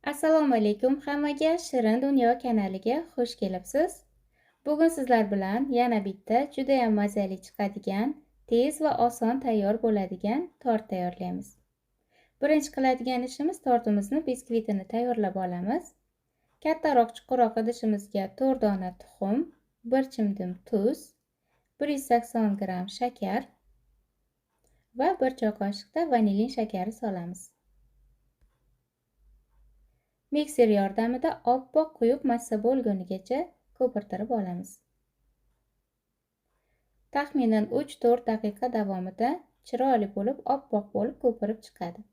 Assalomu alaykum hammaga, Shirin Dunyo kanaliga xush kelibsiz. Bugun sizlar bilan yana bitta juda ham mazali chiqadigan, tez va oson tayyor bo'ladigan tort tayyorlaymiz. Birinchi qiladigan ishimiz tortimizni biskvitini tayyorlab olamiz. Kattaroq chuqurroq idishimizga 4 dona tuxum, 1 chimdim tuz, 180 gramm shakar va 1 choy qoshiqda vanilin shakari solamiz. Mikser yordamida oppoq quyuq massa bo'lgunigacha ko'pirtirib olamiz. Taxminan 3-4 daqiqa davomida chiroyli bo'lib, oppoq bo'lib ko'pirib chiqadi.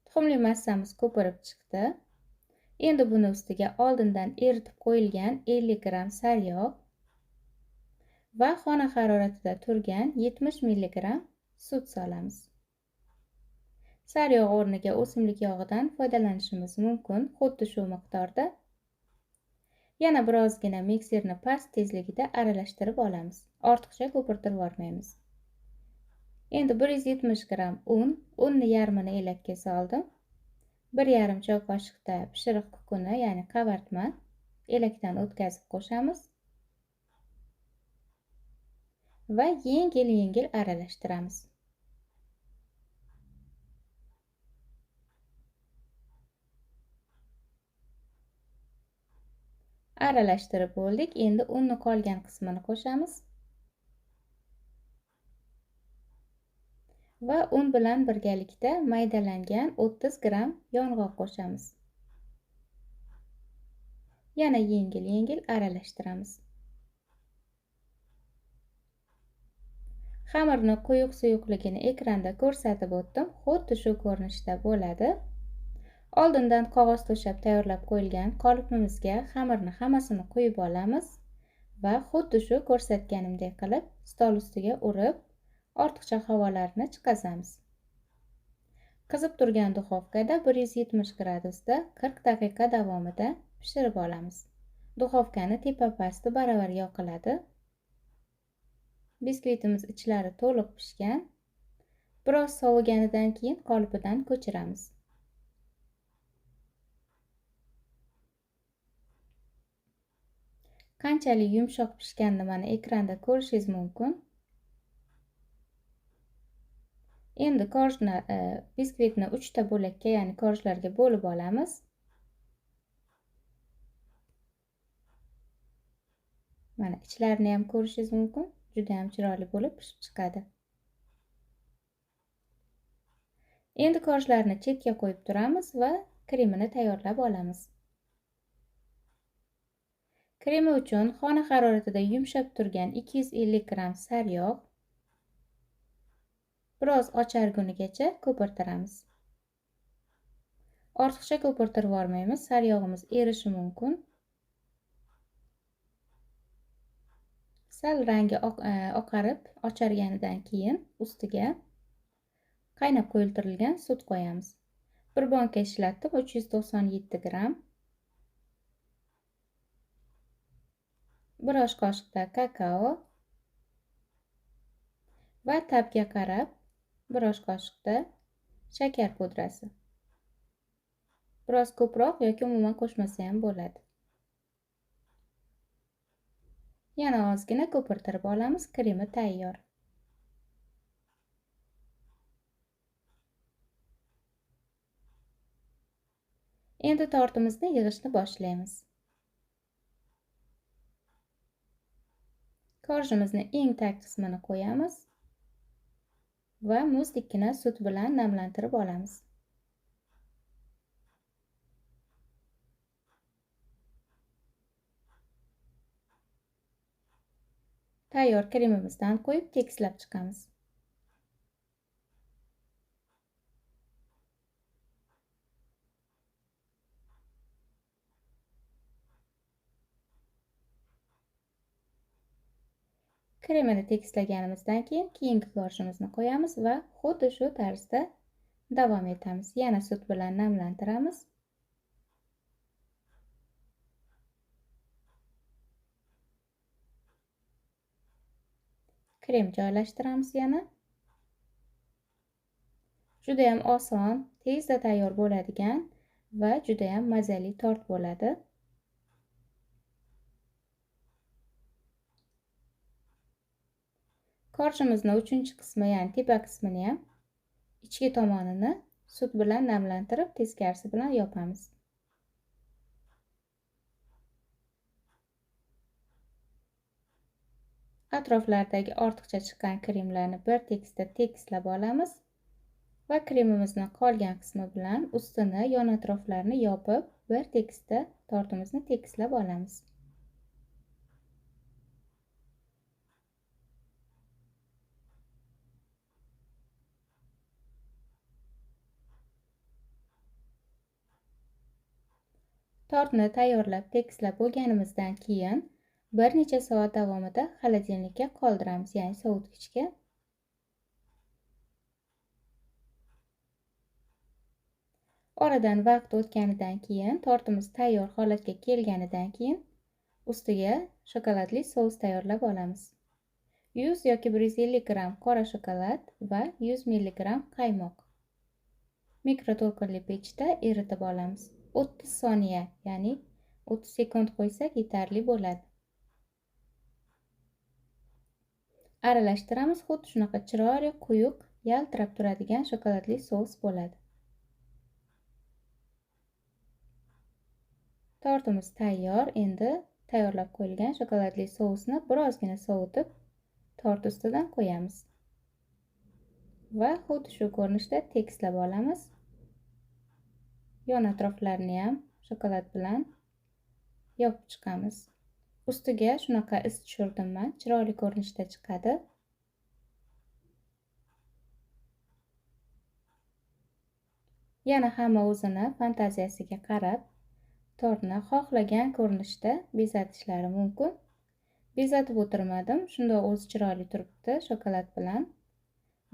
Tuxumli massamiz ko'pirib chiqdi. Endi buni ustiga oldindan eritib qo'yilgan 50 gramm sariyog' va xona haroratida turgan 70 mg sut solamiz. Sariyog' o'rniga o'simlik yog'idan foydalanishimiz mumkin, xuddi shu miqdorda. Yana birozgina mikserni past tezligida aralashtirib olamiz. Ortiqcha ko'pirtirib yubormaymiz. Endi 170 gramm un, unni yarmini elakka soldim. 1,5 choy qoshiqda pishiriq kukuni, ya'ni qavartma elakdan o'tkazib qo'shamiz va yengil-yengil aralashtiramiz. Aralashtirib bo'ldik. Endi unni qolgan qismini qo'shamiz. Va un bilan birgalikda maydalangan 30 gramm yong'oq qo'shamiz. Yana yengil-yengil aralashtiramiz. Xamirni quyuq suyuqligini ekranda ko'rsatib o'tdim. Xuddi shu ko'rinishda bo'ladi. Oldindan qog'oz to'shab tayyorlab qo'yilgan qolipimizga xamirni hammasini quyib olamiz va xuddi shu ko'rsatganimdek qilib stol ustiga urib, ortiqcha havolarni chiqazamiz. Qizib turgan duxovkada 170 gradusda 40 daqiqa davomida pishirib olamiz. Duxovkani tepa pasti baravar yoqiladi. Biskvitimiz ichlari to'liq pishgan. Biroz soviganidan keyin qolipidan ko'chiramiz. Qanchalik yumshoq pishganini mana ekranda ko'rishingiz mumkin. Endi korjni, biskvitni 3 ta bo'lakka, ya'ni korjlarga bo'lib olamiz. Mana ichlarini ham ko'rishingiz mumkin. Juda ham chiroyli bo'lib pishib chiqadi. Endi korjlarni chetga qo'yib turamiz va kremini tayyorlab olamiz. Kremi uchun xona haroratida yumshab turgan 250 gramm sariyog' biroz ochargunigacha ko'pirtiramiz. Ortiqcha ko'pirtirib yubormaymiz, sariyog'imiz erishi mumkin. Sal rangi oqarib ocharganidan keyin ustiga qaynab qo'yiltirilgan sut qo'yamiz. Bir banka ishlatdim, 397 gramm. 1 osh qoshiqda kakao va ta'bga qarab 1 osh qoshiqda shakar pudrasi. Biroz ko'proq yoki umuman qo'shmasa ham bo'ladi. Yana ozgina ko'pirtirib olamiz, kremi tayyor. Endi tortimizni yig'ishni boshlaymiz. Korjimizni eng tag qismini qo'yamiz va muzlikkina sut bilan namlantirib olamiz. Tayyor kremimizdan qo'yib tekislab chiqamiz. Kremini tekislaganimizdan keyin keyingi korjimizni qo'yamiz va xuddi shu tarzda davom etamiz. Yana sut bilan namlantiramiz. Krem joylashtiramiz yana. Juda ham oson, Tezda tayyor bo'ladigan va juda ham mazali tort bo'ladi. Korjimizni 3-qismi, ya'ni tepa qismini ham ichki tomonini sut bilan namlantirib, teskarisi bilan yopamiz. Atroflardagi ortiqcha chiqqan kremlarni bir tekisda tekislab olamiz va kremimizni qolgan qismi bilan ustini, yon atroflarini yopib, bir tekisda tortimizni tekislab olamiz. Tortni tayyorlab tekislab bo'lganimizdan keyin bir necha soat davomida xolodilnikka qoldiramiz, ya'ni sovutgichga. Oradan vaqt o'tganidan keyin tortimiz tayyor holatga kelganidan keyin ustiga shokoladli sous tayyorlab olamiz. 100 yoki 150 gram qora shokolad va 100 mg qaymoq. Mikroto'lqinli pechda eritib olamiz. 30 soniya, ya'ni 30 sekund qo'ysak yetarli bo'ladi. Aralashtiramiz, xuddi shunaqa chiroyli, quyuq, yaltirab turadigan shokoladli sous bo'ladi. Tortimiz tayyor. Endi tayyorlab qo'yilgan shokoladli sousni birozgina sovutib, tort ustidan qo'yamiz. Va xuddi shu ko'rinishda tekislab olamiz. Yon atroflarini ham shokolad bilan yopib chiqamiz. Ustiga shunaqa iz tushirdim men, chiroyli ko'rinishda chiqadi. Yana hamma o'zini fantaziyasiga qarab tortni xohlagan ko'rinishda bezatishlari mumkin. Bezatib o'tirmadim, shundoq o'zi chiroyli turibdi shokolad bilan.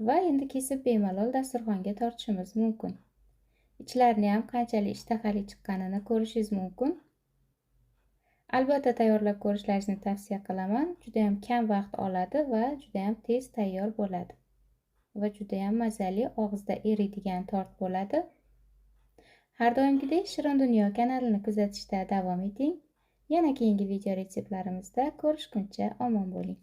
Va endi kesib bemalol dasturxonga tortishimiz mumkin. Ichlarini ham qanchalik ishtahali chiqqanini ko'rishingiz mumkin. Albatta tayyorlab ko'rishlaringizni tavsiya qilaman. Juda ham kam vaqt oladi va juda ham tez tayyor bo'ladi. Va juda ham mazali, og'izda eriydigan tort bo'ladi. Har doimgidek Shirin Dunyo kanalini kuzatishda davom eting. Yana keyingi video retseptlarimizda ko'rishguncha omon bo'ling.